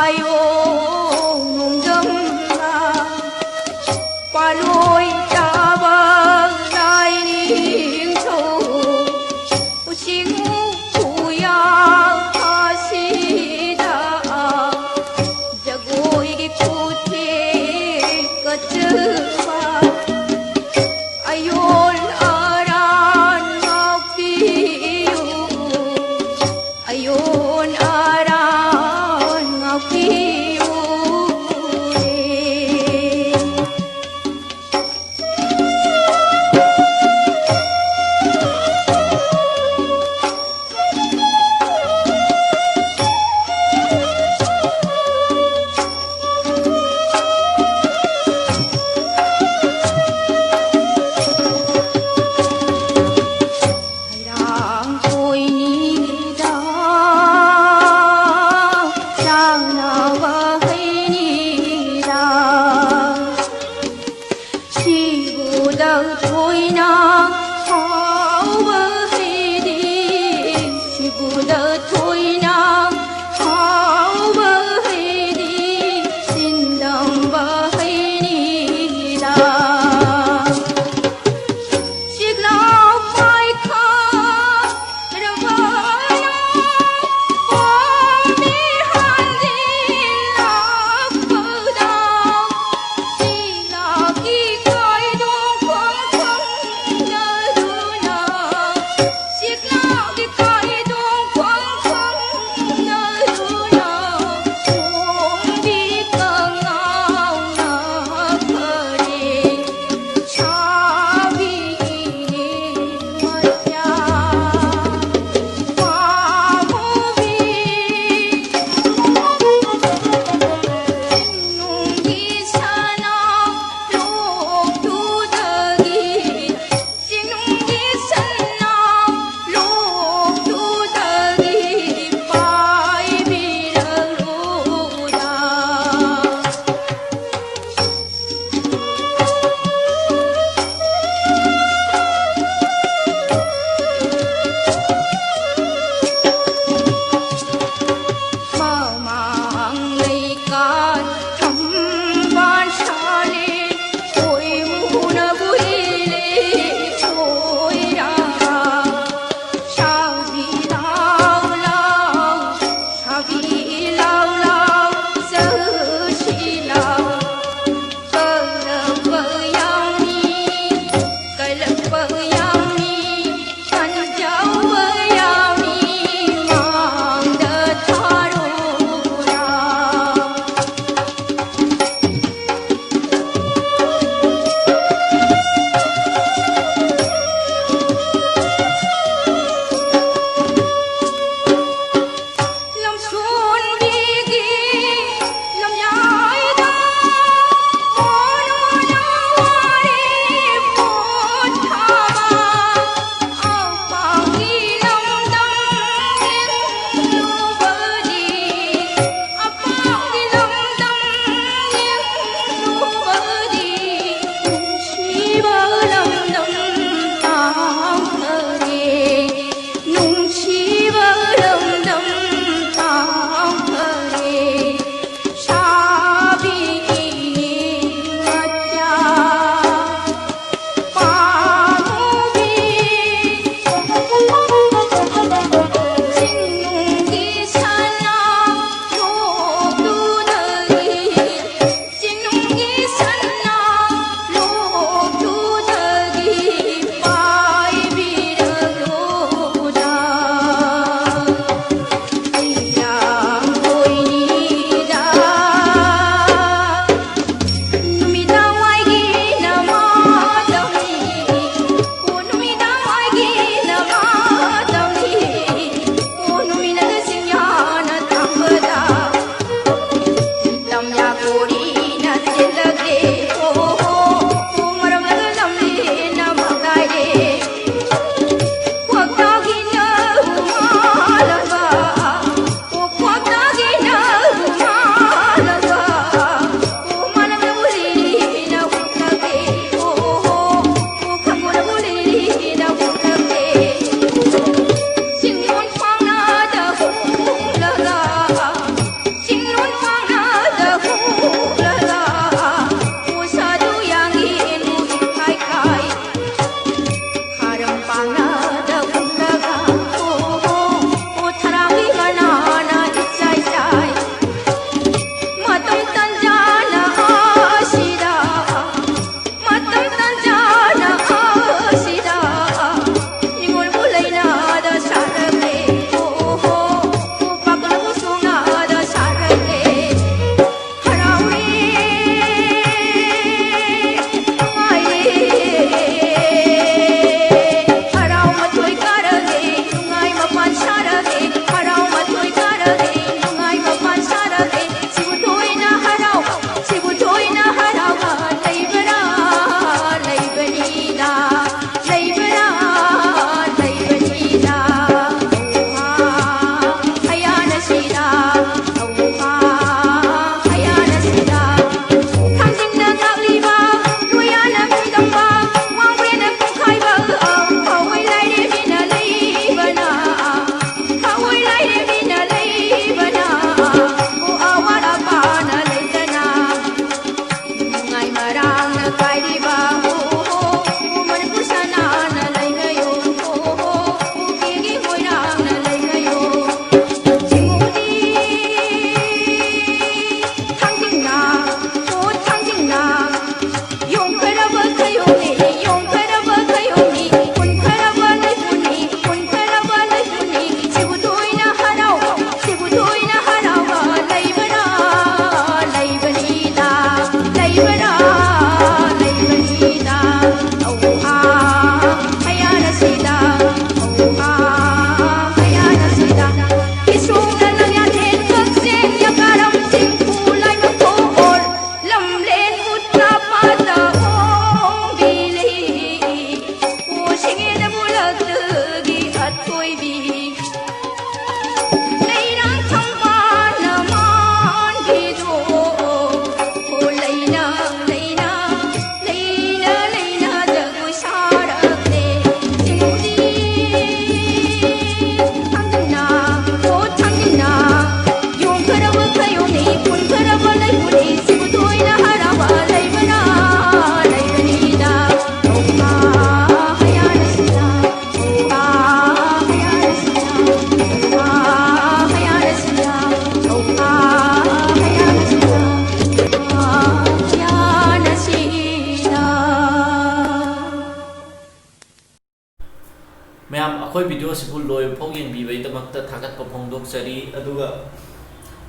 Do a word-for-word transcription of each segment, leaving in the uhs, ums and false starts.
ꯑꯌꯣ ꯅꯣꯡꯗꯝꯅ ꯄꯥꯂꯣꯏ ꯇꯥꯕ ꯂꯥꯏꯅꯤꯡꯊꯧ ꯎꯆꯤꯡ ꯎꯌꯥ ꯑꯁꯤꯗ ꯖꯒꯣꯏꯒꯤ ꯈꯨꯊꯦꯛ ꯀꯠꯆꯕ ꯑꯌꯣꯟ ꯑꯔꯥꯟ ꯉꯥꯛꯄꯤꯌꯨ꯫ ꯑꯌꯣꯟ ꯑꯔꯥꯟ ꯉꯥꯛꯄꯤꯌꯨ꯫ ꯚꯤꯗꯤꯑꯣꯁꯤꯕꯨ ꯂꯣꯏꯕ ꯐꯥꯎ ꯌꯦꯡꯕꯤꯕꯒꯤꯗꯃꯛꯇ ꯊꯥꯒꯠꯄ ꯐꯣꯡꯗꯣꯛꯆꯔꯤ꯫ ꯑꯗꯨꯒ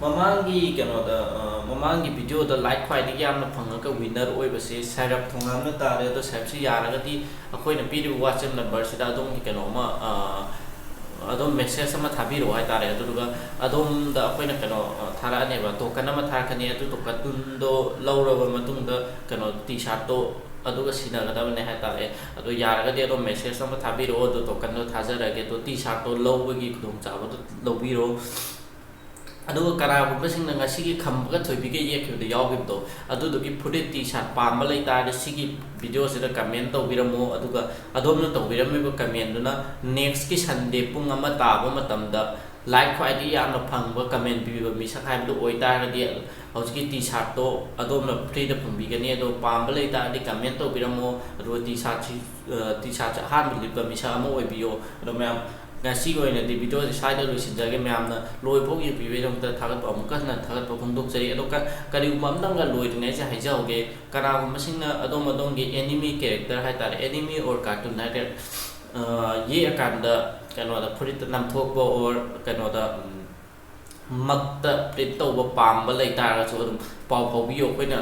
ꯃꯃꯥꯡꯒꯤ ꯀꯩꯅꯣꯗ, ꯑ, ꯃꯃꯥꯡꯒꯤ ꯚꯤꯗꯤꯑꯣꯗ ꯂꯥꯏꯛ ꯈ꯭ꯋꯥꯏꯗꯒꯤ ꯌꯥꯝꯅ ꯐꯪꯉꯒ ꯋꯤꯟꯅꯔ ꯑꯣꯏꯕꯁꯦ ꯁꯥꯏꯔꯞ ꯊꯣꯉꯥꯝꯅ ꯇꯥꯔꯦ꯫ ꯑꯗꯣ ꯁꯥꯏꯔꯞꯁꯤ ꯌꯥꯔꯒꯗꯤ ꯑꯩꯈꯣꯏꯅ ꯄꯤꯔꯤꯕ WhatsApp ꯅꯝꯕꯔꯁꯤꯗ ꯑꯗꯣꯝꯒꯤ ꯀꯩꯅꯣ ꯑꯃ, ꯑ, ꯑꯗꯨꯝ ꯃꯦꯁꯦꯖ ꯑꯃ ꯊꯥꯕꯤꯔꯛꯑꯣ ꯍꯥꯏꯇꯥꯔꯦ꯫ ꯑꯗꯨꯗꯨꯒ ꯑꯗꯣꯝꯗ ꯑꯩꯈꯣꯏꯅ ꯀꯩꯅꯣ, ꯑ, ꯊꯥꯔꯛꯑꯅꯦꯕ, ꯇꯣꯀꯟ ꯑꯃ ꯊꯥꯔꯛꯀꯅꯤ꯫ ꯑꯗꯨ ꯇꯣꯀꯟꯗꯣ ꯂꯧꯔꯕ ꯃꯇꯨꯡꯗ ꯀꯩꯅꯣ ꯇꯤ ꯁꯥꯔꯠꯇꯣ ꯑꯗꯨꯒ ꯁꯤꯟꯅꯒꯗꯕꯅꯦ ꯍꯥꯏꯇꯥꯔꯦ꯫ ꯑꯗꯣ ꯌꯥꯔꯒꯗꯤ ꯑꯗꯣꯝ ꯃꯦꯁꯦꯖ ꯑꯃ ꯊꯥꯕꯤꯔꯛꯑꯣ, ꯑꯗꯣ ꯇꯣꯀꯟꯗꯣ ꯊꯥꯖꯔꯛꯑꯒꯦ꯫ ꯑꯗꯣ ꯇꯤ ꯁꯥꯔꯠꯇꯣ ꯂꯧꯕꯒꯤ ꯈꯨꯗꯣꯡꯆꯥꯕꯗꯣ ꯂꯧꯕꯤꯔꯣ꯫ ꯑꯗꯨꯒ ꯀꯅꯥꯒꯨꯝꯕꯁꯤꯡꯅ ꯉꯁꯤꯒꯤ ꯈꯝꯕꯒ ꯊꯣꯏꯕꯤꯒ ꯌꯦꯛꯈꯤꯕꯗ ꯌꯥꯎꯈꯤꯕꯗꯣ, ꯑꯗꯨꯗꯨꯒꯤ ꯐꯨꯔꯤꯠ ꯇꯤ ꯁꯥꯔꯠ ꯄꯥꯝꯕ ꯂꯩ ꯇꯥꯔꯗꯤ ꯁꯤꯒꯤ ꯚꯤꯗꯤꯑꯣꯁꯤꯗ ꯀꯃꯦꯟ ꯇꯧꯕꯤꯔꯝꯃꯣ꯫ ꯑꯗꯨꯒ ꯑꯗꯣꯝꯅ ꯇꯧꯕꯤꯔꯝꯃꯤꯕ ꯀꯃꯦꯟꯗꯨꯅ ꯅꯦꯛꯁꯀꯤ ꯁꯟꯗꯦ ꯄꯨꯡ ꯑꯃ ꯇꯥꯕ ꯃꯇꯝꯗ ꯂꯥꯏꯛ ꯈ꯭ꯋꯥꯏꯗꯒꯤ ꯌꯥꯝꯅ ꯐꯪꯕ ꯀꯃꯦꯟ ꯄꯤꯕꯤꯕ ꯃꯤꯁꯛ ꯍꯥꯏꯕꯗꯨ ꯑꯣꯏꯇꯥꯔꯒꯗꯤ ꯍꯧꯖꯤꯛꯀꯤ ꯇꯤ ꯁꯥꯔꯠꯇꯣ ꯑꯗꯣꯝꯅ ꯐ꯭ꯔꯤꯗ ꯐꯪꯕꯤꯒꯅꯤ꯫ ꯑꯗꯣ ꯄꯥꯝꯕ ꯂꯩ ꯇꯥꯔꯗꯤ ꯀꯃꯦꯟ ꯇꯧꯕꯤꯔꯝꯃꯣ꯫ ꯑꯗꯨꯒ ꯇꯤ ꯁꯥꯔꯠꯁꯤ, ꯑ, ꯇꯤ ꯁꯥꯔꯠꯁꯦ ꯑꯍꯥꯟꯕ ꯂꯤꯠꯄ ꯃꯤꯁꯛ ꯑꯃ ꯑꯣꯏꯕꯤꯌꯣ꯫ ꯑꯗꯣ ꯃꯌꯥꯝ, ꯉꯁꯤꯒꯤ ꯑꯣꯏꯅꯗꯤ ꯚꯤꯗꯤꯑꯣꯁꯦ ꯁ꯭ꯋꯥꯏꯗ ꯂꯣꯏꯁꯤꯟꯖꯔꯒꯦ꯫ ꯃꯌꯥꯝꯅ ꯂꯣꯏꯐꯥꯎ ꯌꯦꯡꯕꯤꯕꯒꯤꯗꯃꯛꯇ ꯊꯥꯒꯠꯄ, ꯑꯃꯨꯛꯀ ꯍꯟꯅ ꯊꯥꯒꯠꯄ ꯐꯣꯡꯗꯣꯛꯆꯔꯤ꯫ ꯑꯗꯣ ꯀ-, ꯀꯔꯤꯒꯨꯝꯕ ꯑꯝꯇꯪꯒ ꯂꯣꯏꯗ꯭ꯔꯤꯉꯩꯁꯦ ꯍꯥꯏꯖꯍꯧꯒꯦ꯫ ꯀꯅꯥꯒꯨꯝꯕꯁꯤꯡꯅ ꯑꯗꯣꯝ ꯑꯗꯣꯝꯒꯤ ꯑꯦꯅꯤꯃꯤ ꯀꯦꯔꯦꯛꯇꯔ ꯍꯥꯏꯇꯥꯔꯦ, ꯑꯦꯅꯤꯃꯤ ꯑꯣꯔ ꯀꯥꯔꯇꯨꯟ ꯍꯥꯏꯇꯥꯔꯦ, ꯑ, ꯌꯦꯛꯑꯀꯥꯟꯗ ꯀꯩꯅꯣꯗ ꯐꯨꯔꯤꯠꯇ ꯅꯝꯊꯣꯛꯄ ꯑꯣꯔ ꯀꯩꯅꯣꯗ, ꯎꯝ, ꯃꯛꯇ ꯄ꯭ꯔꯤꯟ ꯇꯧꯕ ꯄꯥꯝꯕ ꯂꯩ ꯇꯥꯔꯒꯁꯨ ꯑꯗꯨꯝ ꯄꯥꯎ ꯐꯥꯎꯕꯤꯌꯣ꯫ ꯑꯩꯈꯣꯏꯅ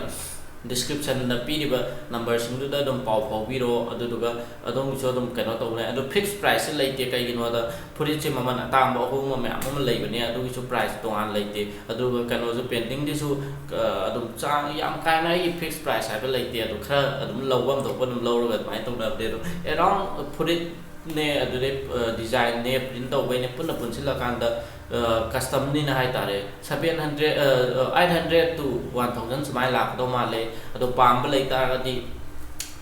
ꯗꯤꯁꯀ꯭ꯔꯤꯞꯁꯟꯗ ꯄꯤꯔꯤꯕ ꯅꯝꯕꯔꯁꯤꯡꯗꯨꯗ ꯑꯗꯨꯝ ꯄꯥꯎ ꯐꯥꯎꯕꯤꯔꯣ꯫ ꯑꯗꯨꯗꯨꯒ ꯑꯗꯣꯝꯒꯤꯁꯨ ꯑꯗꯨꯝ ꯀꯩꯅꯣ ꯇꯧꯕꯅꯦ꯫ ꯑꯗꯣ ꯐꯤꯛꯁ ꯄ꯭ꯔꯥꯏꯁꯁꯦ ꯂꯩꯇꯦ꯫ ꯀꯩꯒꯤꯅꯣꯗ ꯐꯨꯔꯤꯠꯁꯦ ꯃꯃꯜ ꯑꯇꯥꯡꯕ ꯑꯍꯣꯡꯕ ꯃꯌꯥꯝ ꯑꯃ ꯂꯩꯕꯅꯦ, ꯑꯗꯨꯒꯤꯁꯨ ꯄ꯭ꯔꯥꯏꯁ ꯇꯣꯉꯥꯟ ꯂꯩꯇꯦ꯫ ꯑꯗꯨꯒ ꯀꯩꯅꯣꯁꯨ, ꯄꯦꯟꯇꯤꯡꯒꯤꯁꯨ, ꯑ, ꯑꯗꯨꯝ ꯆꯥꯡ ꯌꯥꯝ ꯀꯥ ꯍꯦꯟꯅ ꯑꯩꯒꯤ ꯐꯤꯛꯁ ꯄ꯭ꯔꯥꯏꯁ ꯍꯥꯏꯕ ꯂꯩꯇꯦ꯫ ꯑꯗꯨ ꯈꯔ ꯑꯗꯨꯝ ꯂꯧꯐꯝ ꯊꯣꯛꯄ ꯑꯗꯨꯝ ꯂꯧꯔꯒ ꯑꯗꯨꯃꯥꯏꯅ ꯇꯧꯅꯕꯅꯦ꯫ ꯑꯗꯣ ꯑꯦꯔꯥꯎꯟ ꯐꯨꯔꯤꯠꯅꯦ, ꯑꯗꯨꯗꯩ, ꯑ, ꯗꯤꯖꯥꯏꯟꯅꯦ, ꯄ꯭ꯔꯤꯟ ꯇꯧꯕꯩꯅꯦ, ꯄꯨꯟꯅ ꯄꯨꯟꯁꯤꯜꯂꯀꯥꯟꯗ, ꯑ, ꯀꯁꯇꯝꯅꯤꯅ ꯍꯥꯏꯇꯥꯔꯦ, seven hundred, ꯑ, ꯑ, eight hundred to one thousand ꯁꯨꯃꯥꯏꯅ ꯂꯥꯛꯀꯗꯧ ꯃꯥꯜꯂꯦ꯫ ꯑꯗꯣ ꯄꯥꯝꯕ ꯂꯩ ꯇꯥꯔꯒꯗꯤ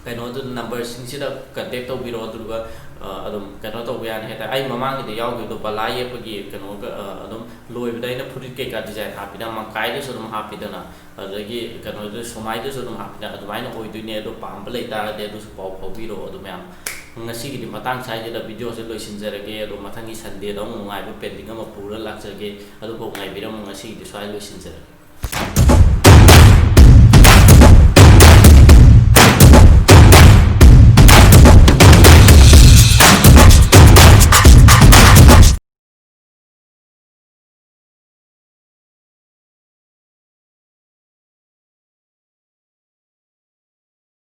ꯀꯩꯅꯣꯗꯨ ꯅꯝꯕꯔꯁꯤꯡꯁꯤꯗ ꯀꯟꯇꯦꯛ ꯇꯧꯕꯤꯔꯣ, ꯑꯗꯨꯒ, ꯑ, ꯑꯗꯨꯝ ꯀꯩꯅꯣ ꯇꯧꯕ ꯌꯥꯅꯤ ꯍꯥꯏꯇꯥꯔꯦ꯫ ꯑꯩ ꯃꯃꯥꯡꯒꯤꯗ ꯌꯥꯎꯈꯤꯕꯗꯣ ꯕꯂꯥ ꯌꯦꯛꯄꯒꯤ ꯀꯩꯅꯣꯒ, ꯑ, ꯑꯗꯨꯝ ꯂꯣꯏꯕꯗ ꯑꯩꯅ ꯐꯨꯔꯤꯠ ꯀꯩꯀꯥ ꯗꯤꯖꯥꯏꯟ ꯍꯥꯞꯄꯤꯗꯅ, ꯃꯪꯀꯥꯏꯗꯁꯨ ꯑꯗꯨꯝ ꯍꯥꯞꯄꯤꯗꯅ, ꯑꯗꯨꯗꯒꯤ ꯀꯩꯅꯣꯗ ꯁꯣꯃꯥꯏꯗꯁꯨ ꯑꯗꯨꯝ ꯍꯥꯞꯄꯤꯗꯅ, ꯑꯗꯨꯃꯥꯏꯅ ꯑꯣꯏꯗꯣꯏꯅꯦ꯫ ꯑꯗꯣ ꯄꯥꯝꯕ ꯂꯩ ꯇꯥꯔꯒꯗꯤ ꯑꯗꯨꯁꯨ ꯄꯥꯎ ꯐꯥꯎꯕꯤꯔꯣ꯫ ꯑꯗꯨ ꯃꯌꯥꯝ, ꯉꯁꯤꯒꯤꯗꯤ ꯃꯇꯥꯡ ꯁ꯭ꯋꯥꯏꯁꯤꯗ ꯚꯤꯗꯤꯑꯣꯁꯦ ꯂꯣꯏꯁꯤꯟꯖꯔꯒꯦ꯫ ꯑꯗꯣ ꯃꯊꯪꯒꯤ ꯁꯟꯗꯦꯗ ꯑꯃꯨꯛ ꯅꯨꯡꯉꯥꯏꯕ ꯄꯦꯟꯇꯤꯡ ꯑꯃ ꯄꯨꯔ ꯂꯥꯛꯆꯒꯦ꯫ ꯑꯗꯨꯐꯥꯎ ꯉꯥꯏꯕꯤꯔꯝꯃꯨ꯫ ꯉꯁꯤꯒꯤꯗꯤ ꯁ꯭ꯋꯥꯏ ꯂꯣꯏꯁꯤꯟꯖꯔꯒꯦ꯫